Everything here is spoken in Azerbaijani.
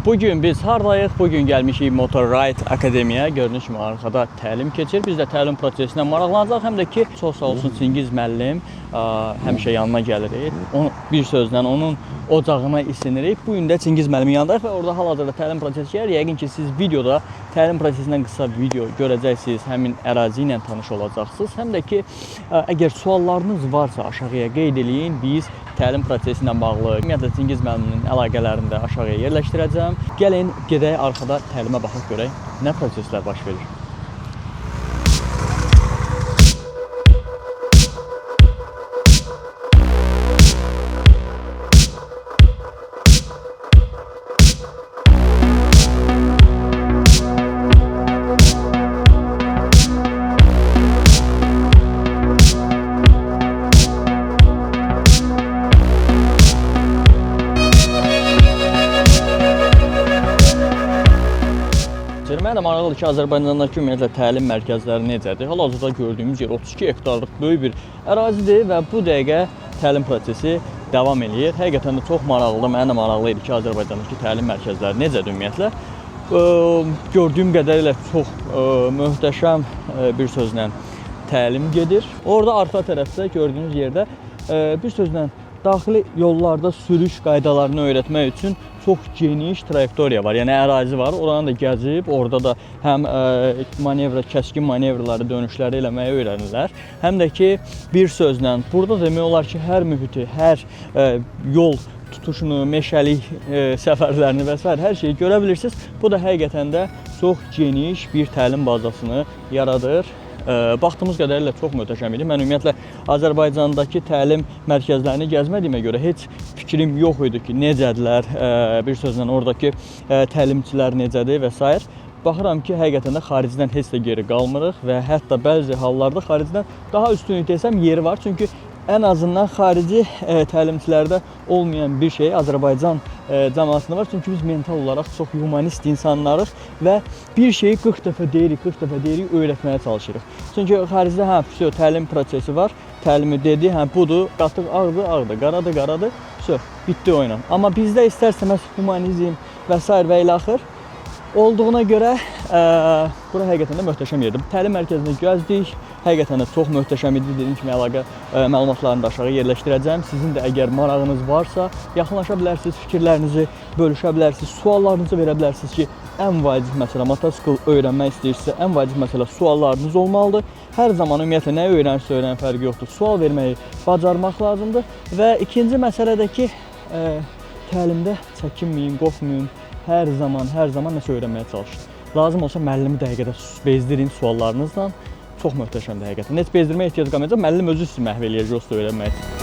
Bugün biz hardayıq? Bugün gəlmişik Motorride Akademiyaya. Gördüyünüz kimi arxada təlim keçir. Biz də təlim prosesinə maraqlanacaq. Həm də ki, çox sağ olsun Çingiz müəllim həmişə yanına gəlirik. Onu, bir sözlə onun ocağına isinirik. Bu gün də Çingiz müəllimin yanındayıq və orada hal-hazırda təlim prosesi gedir. Yəqin ki, siz videoda təlim prosesindən qısa video görəcəksiniz, həmin ərazi ilə tanış olacaqsınız. Həm də ki, əgər suallarınız varsa aşağıya qeyd eləyin. Biz təlim prosesi ilə bağlı, ümumiyyətlə Çingiz müəllimin əlaqələrini də aşağıya yerləşdirəcəm. Gəlin gedək arxada təlimə baxaq görək nə proseslər baş verir. Mənə də maraqlıdır ki, Azərbaycandakı ümumiyyətlə təlim mərkəzləri necədir? Hal-hazırda gördüyümüz yer 32 hektarlıq böyük bir ərazidir və bu dəqiqə təlim prosesi davam eləyir. Həqiqətən də çox maraqlıdır. Mənə də maraqlı idi ki, Azərbaycandakı təlim mərkəzləri necədir ümumiyyətlə? Gördüyüm qədərilə çox möhtəşəm bir sözlə təlim gedir. Orada arxa tərəfdə gördüyünüz yerdə bir sözlə daxili yollarda sürüş qaydalarını öyrətmək üçün çox geniş trayektoriya var. Yəni ərazi var. Oranı da gəzib, orada da həm manevra, kəskin manevraları, dönüşləri eləməyi öyrənirlər. Həm də ki, bir sözlə burada demək olar ki, hər mühiti, hər yol tutuşunu, meşəlik səfərlərini və sair hər şeyi görə bilirsiniz. Bu da həqiqətən də çox geniş bir təlim bazasını yaradır. Baxdığımız qədərilə çox möhtəşəm idi. Mən ümumiyyətlə Azərbaycandakı təlim mərkəzlərini gəzmədiyimə görə heç fikrim yox idi ki, necədirlər, bir sözlə oradakı təlimçilər necədir və sair. Baxıram ki, həqiqətən də xaricdən heç də geri qalmırıq və hətta bəzi hallarda xaricdən daha üstünlük desəm yeri var. Çünki ən azından xarici təlimçilərdə olmayan bir şey Azərbaycan cəmaatında var. Çünki biz mental olaraq çox humanist insanlarıq və bir şeyi 40 dəfə deyirik, 40 dəfə deyirik, öyrətməyə çalışırıq. Çünki xaricdə hə, vəsə, təlim prosesi var. Təlimi dedi, hə budur, qatıq ağdır, ağdır, qaradır, qaradır. Vəsə, bitdi oyla. Amma bizdə istər-istəməz humanizm və sair və ilaxır olduğuna görə bura həqiqətən də möhtəşəm yerdir. Təlim mərkəzini gəzdik. Həqiqətən də çox möhtəşəm idi. Dediyim kimi əlaqə məlumatlarını da aşağı yerləşdirəcəm. Sizin də əgər marağınız varsa, yaxınlaşa bilərsiniz, fikirlərinizi bölüşə bilərsiniz, suallarınızı verə bilərsiniz ki, ən vacib məsələ motosikl öyrənmək istəyirsinizsə, ən vacib məsələ suallarınız olmalıdır. Hər zaman ümumiyyətlə nə öyrənirsə öyrənin fərqi yoxdur. Sual verməyi bacarmaq lazımdır və ikinci məsələ də ki, təlimdə çəkinməyin, qorxmayın. Hər zaman nəsə öyrənməyə çalışın. Lazım olsa müəllimi dəqiqədə bezdirin suallarınızla. Çox möhtəşəmdir həqiqətən. Heç bezdirməyə ehtiyac qalmayacaq. Müəllim özü sizi məhv eləyəcək o öyrənmək üçün.